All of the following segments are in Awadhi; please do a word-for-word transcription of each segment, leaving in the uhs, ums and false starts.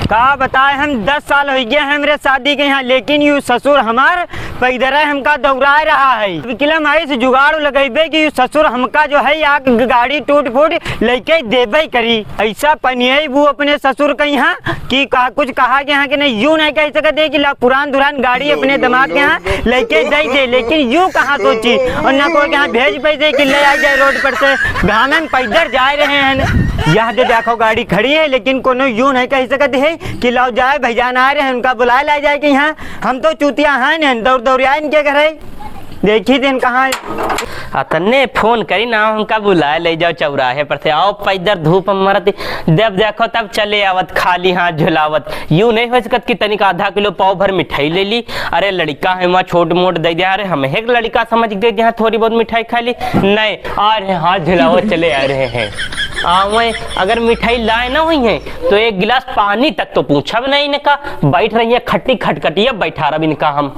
का बताए, हम दस साल होइ गए हैं हमरे शादी के यहाँ, लेकिन यू ससुर हमार पैदर हमका दौड़ाए रहा है। अब किलम ऐसे जुगाड़ लगइबे कि यू ससुर हमका जो है या ग-, गाड़ी टूट फूट लइके देबे करी। ऐसा पनियई बू अपने ससुर के यहाँ कि का कुछ कहा के यहाँ के नहीं, यू नहीं कह सकत है कि ला पुरान दुरान गाड़ी अपने दमाद के यहाँ लइके दे दे, लेकिन यू कहाँ सोची और ना कोई के यहाँ भेज पैसे कि ले आ जाए रोड पर से। घामे में पैदर जाए रहे हैं, यहाँ जो देखो गाड़ी खड़ी है, लेकिन कोनो यू नहीं कह सकत है कि लाओ जाए, भैजान आ रहे हैं, उनका बुलाए ला जाए कि यहाँ हम तो चूतिया हैं न, दौड़ दौड़िया इनके घर है। देखी दिन कहाँ है। अतने फोन करी ना, हमका बुलाए ले जाओ चौराहे पर से, आओ पैदर धूप मरत, जब देखो तब चले आवत खाली हाथ झुलावत। यू नहीं हो सकत कि तनिक आधा किलो पाव भर मिठाई ले ली। अरे लड़िका है वहाँ छोट मोट दे दिया, अरे हम एक लड़िका समझ के दे दिया थोड़ी बहुत मिठाई खा ली। नहीं, आ रहे हाथ झुलावत चले आ रहे हैं। आवे अगर मिठाई लाए ना हुई हैं तो एक गिलास पानी तक तो पूछब नहीं इनका। बैठ रही है खट्टी खटखटिया बैठा रब इनका हम।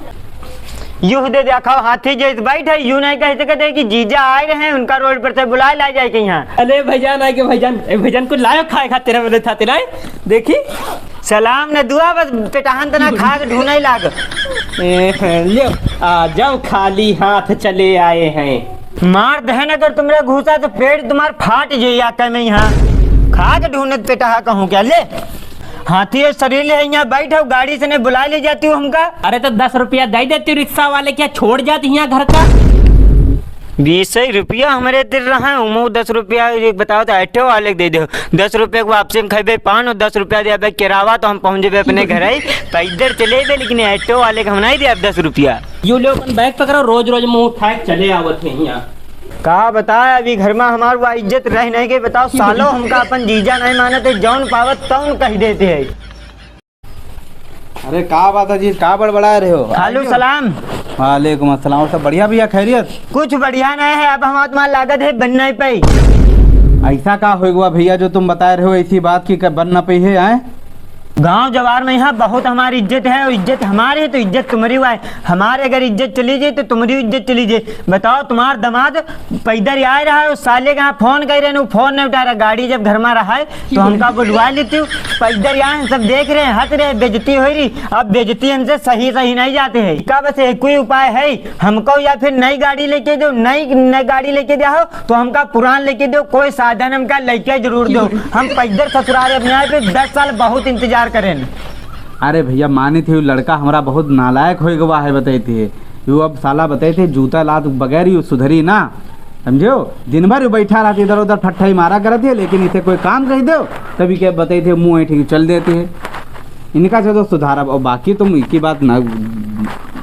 यूं दे देखो हाथी जैसे बैठ है, यूं नहीं कह सकते कि जीजा आए रहे हैं, उनका रोड पर से बुलाए ला जाए के यहाँ। अरे भैजान आए के भैजान, ए भैजान कुछ लायो खाए खातिर हमरे खातिर आए। देखी। सलाम न दुआ, बस पेटहन तना खा के ढूंढे लाग। ए, लियो, आ जाओ खाली हाथ चले आए हैं। मार दहन अगर तुमरे घूसा तो पेट तुम्हार फाट जाई आके में यहाँ। खा के ढूंढत पेटहा कहूँ क्या ले। हाथी और शरीर ले यहाँ बैठ हो, गाड़ी से नहीं बुला ले जाती हो हमका। अरे तो दस रुपया दे देती रिक्शा वाले, क्या छोड़ जाती यहाँ घर का? बीस ही रुपया हमरे दिल रहा है, उमो दस रुपया, ये बताओ तो ऑटो वाले के दे दो। दस रुपया के वापसी में खइबे पान और दस रुपया देबे किरावा, तो हम पहुँच जेबे अपने घर ही। पैदर चले बे, लेकिन ऑटो वाले के हम नहीं देब दस रुपया। यू लोग अपन बैग पकड़ो, रोज रोज मुंह उठाए चले आवत है यहाँ। का बताए, अभी घर में हमार वा इज्जत रह नहीं गई। बताओ सालो, हमका अपन जीजा नहीं मानत है, जौन पावत तौन कह देते हैं। अरे का बात है जी, का बड़बड़ा रहे हो? खालू सलाम। वालेकुम अस्सलाम। और सब बढ़िया भैया, खैरियत? कुछ बढ़िया नहीं है, अब हमार तुम्हार लागत है बन नहीं पाई। ऐसा का हो गवा भैया जो तुम बता रहे हो ऐसी बात की बन ना पाई है, आए? गांव जवार में यहाँ बहुत हमारी इज्जत है, और इज्जत हमारी है तो इज्जत तुम्हारी हुआ है। हमारे अगर इज्जत चली जाए तो तुम्हारी इज्जत चली जाए। बताओ, तुम्हार दामाद पैदर आए रहा है, उस साले के यहाँ फोन कर रहे हैं, वो फोन नहीं उठा रहा, गाड़ी जब घर में रहा है तो हमका बुलवा लेती हूँ। पैदर आए हैं, सब देख रहे हैं, हंस रहे हैं, बेइज्जती हो रही। अब बेइज्जती हमसे सही सही नहीं जाते है। का बस एक ही उपाय है, हमको या फिर नई गाड़ी लेके दो, नई, नई गाड़ी लेके दो, तो हमका पुरान लेके दो, कोई साधन हमका लेके जरूर दो। हम पैदर ससुराल अपने आए पे दस साल बहुत इंतजार करें। अरे भैया, मानित ही लड़का हमरा बहुत नालायक होए गवा है, बताई थे। यो अब साला बताई थे जूता लात बगैर यो सुधरी ना, समझो? दिन भर यो बैठा रहती इधर उधर फट्टाई मारा करत है, लेकिन इसे कोई काम कह दो तभी क्या बताई थे मुँह ऐंठी चल देती है। इनका से तो सुधारब, और बाकी तुम इनकी बात ना,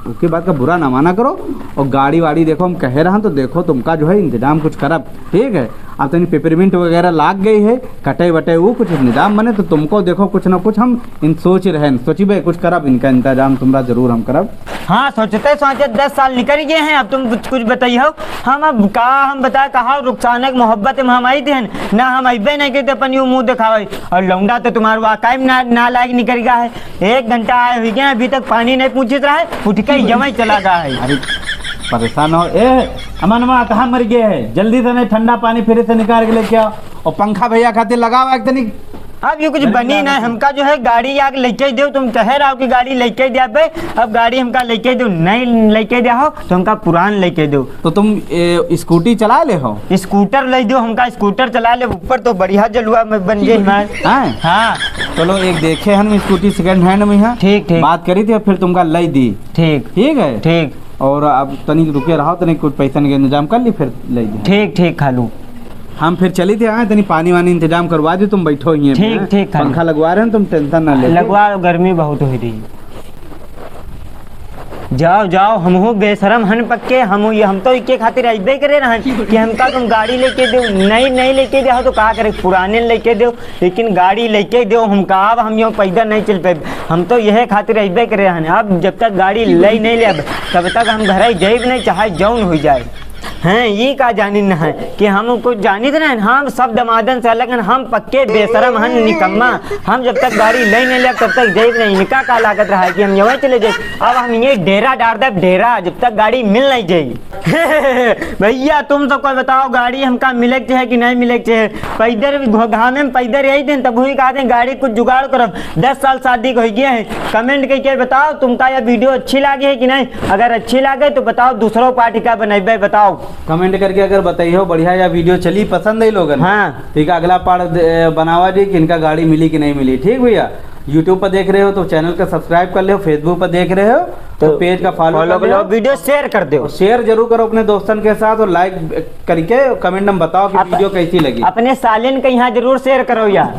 उसकी बात का बुरा ना माना करो। और गाड़ी वाड़ी देखो, हम कहे रहा तो देखो, तुमका जो है इंतजाम कुछ करब, ठीक है? अब तनी पेपरमिंट वगैरह लाग गई है, कटे वटे वो कुछ इंतजाम बने तो तुमको देखो कुछ ना कुछ हम इन सोच रहे हैं, सोची भाई कुछ करब, इनका इंतजाम तुमरा जरूर हम करब। हाँ, सोचते सोचते दस साल निकल गए हैं, अब तुम कुछ, कुछ बताइए हो। हम अब का हम बता, कहा रुखसानक मोहब्बत में हम आई थे, ना हम अइबे नहीं करते अपन यू मुँह दिखावे। और लौंडा तो तुम्हार वाकई में ना, नालायक निकल गया है। एक घंटा आए हुई गए, अभी तक पानी नहीं पूछित रहा है, उठ के जमा ही चला गया है। अरे परेशान हो, ए अमनवा कहाँ मर गए है? जल्दी से नहीं ठंडा पानी फ्रिज से निकाल के लेके आओ, और पंखा भैया खातिर लगाओ एक तनिक। अब ये कुछ बनी ना, हमका जो है गाड़ी आके लेके दो, तुम कह रहा हो कि गाड़ी लेके दे पे, अब गाड़ी हमका लेके दो, नहीं लेके दे हो तो हमका पुरान लेके दो। तो तुम, ए, स्कूटी चला ले हो? स्कूटर ले दो हमका, स्कूटर चला ले, ऊपर तो बढ़िया जलवा में बन जाए हमार। हाँ? हाँ। चलो एक देखे हम स्कूटी सेकंड हैंड में है। ठीक, ठीक। बात करी थी, फिर तुमका ले दी। ठीक। ठीक है? ठीक। और अब तनिक रुके रहो, तनिक कुछ पैसा के इंतजाम कर ली, फिर ले दी। ठीक, ठीक, खालू। हम फिर चली थे, आए तनी पानी वानी इंतजाम करवा दी, तुम बैठो ही हैं, ठीक, हैं? ठीक, खालू। पंखा लगवा रहे हैं, तुम टेंशन ना ले। लगवा लो, गर्मी बहुत हो रही। जाओ, जाओ, हमहू बेशरम हन पक्के, हम ये, हम तो इके खातिर अइबे करे रहन कि हमका तुम गाड़ी लेके दो, नई, नई लेके दो, तो का करे, पुराने लेके दो, लेकिन गाड़ी लेके दो हमका। अब हम यो पैदल नहीं चल पाए, हम तो यह खातिर अइबे करे रहन। अब जब तक गाड़ी ले नहीं ले, तब तक हम घर ही जाइब नहीं, चाहे जौन हो जाए। हैं, ये का जानिन न है कि हम कुछ जानित न है, हम सब दमादन से अलग हैं, हम पक्के बेशरम हन, निकम्मा। हम जब तक गाड़ी ले नहीं लेब, तब तक जाइब नहीं। इनका का लागत रहा है कि हम यहीं चले जाइब? अब हम ये डेरा डार देब, डेरा, जब तक गाड़ी मिल नहीं जाई। भैया, तुम सब कोई बताओ, गाड़ी हमका मिले के चाहे कि नहीं मिले के चाहे? पैदर घ-, घामे में पैदर यही दिन, तब हुई कहते हैं, गाड़ी कुछ जुगाड़ करब। दस साल शादी को हो गया है। Comment करके बताओ, तुमका यह video अच्छी लागी है कि नहीं? अगर अच्छी लागे तो बताओ, दूसरो part का बनइबे, बताओ। Comment करके अगर बताइयो, बढ़िया या video चली, पसंद है लोगन। हाँ। ठीक है, अगला part दे-, बनावा जी कि इनका गाड़ी मिली कि नहीं मिली। ठीक भैया, YouTube पर देख रहे हो तो channel का subscribe कर लो, Facebook पर देख रहे हो तो तो page का follow follow कर कर लो, लो। Video share कर दो। और share जरूर करो अपने दोस्तन के साथ और like करके comment में बताओ कि अप-, video कैसी लगी। अपने सालिन के यहाँ जरूर share करो यार।